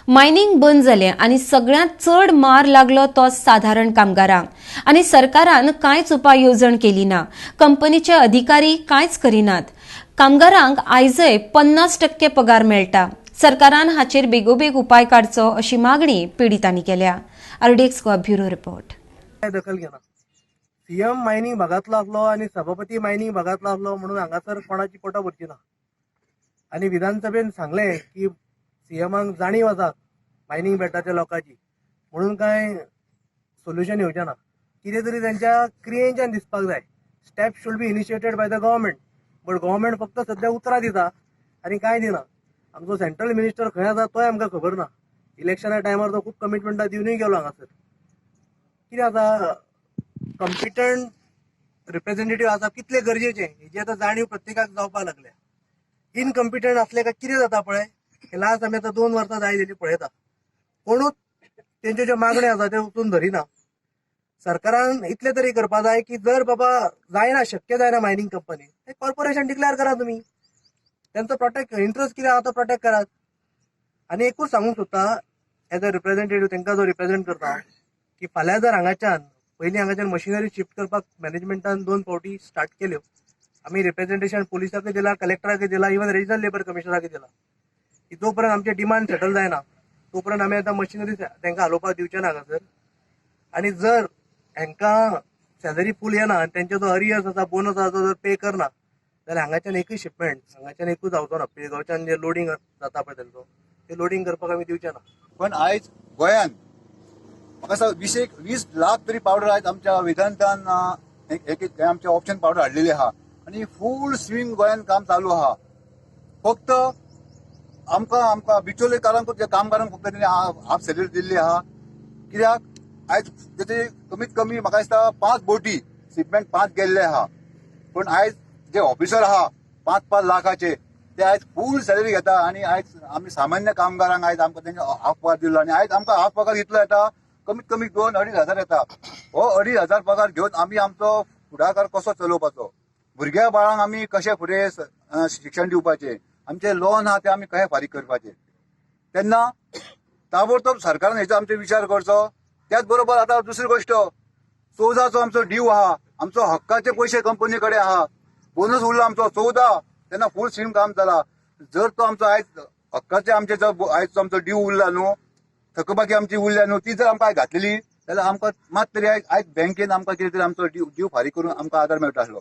Mining बंद जालें आनी सगळ्यांत चड मार लागलो तो साधारण कामगारांक आनी सरकारान कांयच उपाय येवजण केली ना. कंपनीचे अधिकारी कांयच करिनात. कामगारांक आयजय 50% पगार मेळटा. सरकारान हाचेर बेगोबेग उपाय काडचो अशी मागणी पिडितांनी केल्या. RDX Goa, bureau report. काय दखल घेना. सीएम मायनिंग भागांतलो आसलो आनी सभापती मायनिंग भागांतलो आसलो म्हणून हांगासर कोणाची पोटां भरची ना. आनी विधानसभेन सांगलें की सीएमाक जाणीव आसा मायनिंग बेल्टाच्या लोकांची म्हणून कांय सोल्युशन येवचें ना. कितें तरी तेंच्या क्रियेंच्यान दिसपाक जाय. Step should be initiated by the government, but government फक्त सध्या उतरां दिता आनी कांय दिना. आमचो सेंट्रल मिनिस्टर खंय आसा तोय आमकां खबर ना. इलेक्शना टायमार तो खूब कमिटमेंटां दिवनूय गेलो हांगासर. कितें आसा, कॉम्पिटंट रिप्रेझेंटेटिव्ह आसा कितले गरजेचे हेजी आतां जाणीव प्रत्येकाक जावपाक लागल्या. इनकम्पिटंट असले काय कितें जाता पळय, हे लास्ट आमी आतां 2 वर्सां जाय जाली पळयता. कोणूच तेंच्यो ज्यो मागण्यो आसा त्यो उचलून धरिना. सरकारान इतलें तरी करपा जाय की जर बाबा जायना, शक्य जायना मायनिंग कंपनी, ते कॉर्पोरेशन डिक्लेअर करा तुमी. तेंचो प्रोटेक्ट इंट्रस्ट कितें आहा तो प्रोटेक्ट करात. आनी एकूच सांगूंक सोदता एज अ रिप्रेझेंटेटिव्ह, तांकां जो रिप्रेझेंट करता, की फाल्यां जर हांगाच्यान, पयलीं हांगाच्यान मशिनरी शिफ्ट करपाक मॅनेजमेंटान दोन फावटी स्टार्ट केल्यो. आमी रिप्रेझेंटेशन पुलिसाकय दिला, कलेक्टराकय दिला, इवन रिजनल लेबर कमिशनराकय दिला की जोपर्यंत आमचे डिमांड सेटल जायना तोपर्यंत आमी आतां मशिनरी तांकां हालोवपाक दिवचे ना हांगासर. आनी जर हांकां सॅलरी फूल येना आनी तेंचो जो अरियर्स आसा, बोनस आसा, तो जर पे करना जाल्यार हांगाच्यान एकूय शिपमेंट हांगाच्यान एकूय जावचो ना. पिळगांवच्यान जे लोडींग जाता पळय तेंचो, ते लोडींग करपाक आमी दिवचे ना. पण आयज गोंयान म्हाका दिसता विशेक 20 लाख तरी पावडर आयज आमच्या वेदांतान एक आमचे ऑप्शन पावडर हाडलेली आहा आनी फूल स्विंग गोंयान काम चालू आहा. फक्त आमकां बिचोलेकारांक, कामगारांक फक्त तेणी हाफ सॅलरी दिल्ली आहा. कित्याक आयज तेचे कमीत कमी म्हाका दिसता पांच बोटी शिपमेंट पांच गेल्ले आहा. पण आयज जे ऑफिसर आहा 5-5 लाखाचे, ते आयज फूल सॅलरी घेता आनी आयज आमी सामान्य कामगारांक आयज आमकां तेंचे हाफ पगार दिलो. आनी आयज आमकां हाफ पगार कितलो येता? कमीत कमी 2-2.5 हजार येता. हो 2.5 हजार पगार घेवन आमी आमचो फुडाकार कसो चलोवपाचो? भुरग्या बाळांक आमी कशें फुडें शिक्षण दिवपाचें? आमचे लोन आहा ते आमी कशें फारीक करपाचें? तेन्ना ताबडतोब सरकारान हेचो आमचो विचार करचो. त्याच बरोबर आतां दुसरी गोश्ट, 14चो आमचो ड्यू आहा. आमचो हक्काचे पयशे कंपनी कडेन आहा. बोनस उरला आमचो 14. तेन्ना फूल स्विंग काम जाला. जर तो आमचो आयज हक्काचे आमचे जो आयज आमचो ड्यू उरला न्हू, थकबाकी आमची उरल्या न्हू, ती जर आमकां आयज घातलेली जाल्यार आमकां मात तरी आयज बँकेन आमकां कितें तरी आमचो ड्यू फारीक करून आमकां आदार मेळटा आसलो.